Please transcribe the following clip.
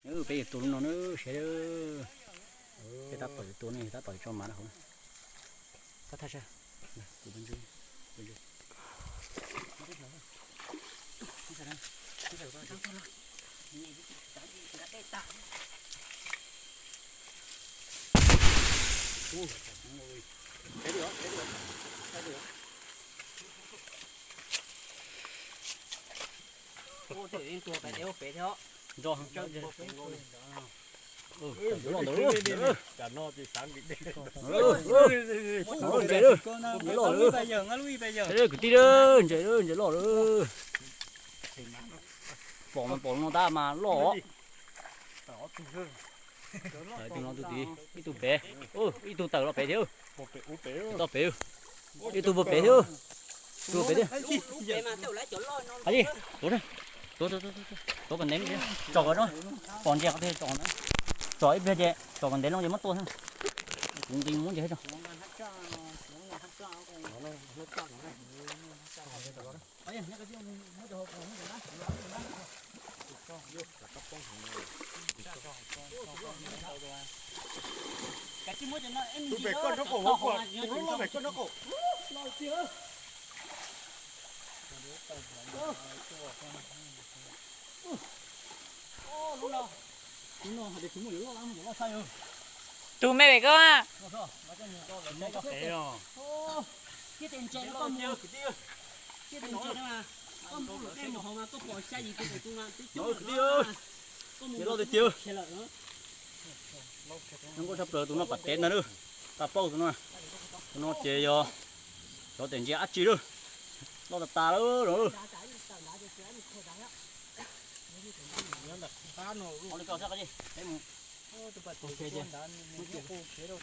Peb yuav tua lub no na, seb. Peb tab tom yuav tua ne, tab tom yuav tso mas na hauv. Tab thaj sab. Ntse loj ntawd. Kwv tij, ntse loj lawm. Pom mas pom no tab mas loj. Ib tug no tus tid, ib tug pem, ib tug tawm los pem thiab. Tod pem, ib tug puag pem thiab. Tus pem thiab. Tuav, tuav, tuav kom ntev, tsom kom no, pom ntses qhov twg tsom kom no, tsom ib pliag ces tsom kom ntev loo ces muab tua xwb. Kuv nqis muab ntses tso. Tus pem koj nraub qaum, tus loj loj pem koj nraub qaum. Tus me pem koj. Ntses loj tiag tiag. Zoo nkauj tshaj plaws tus no pam tev ntag. Tau paub tus no. Tus no ces yog cov tes ntsia dab tsi lawm. Loj tas tas lawm.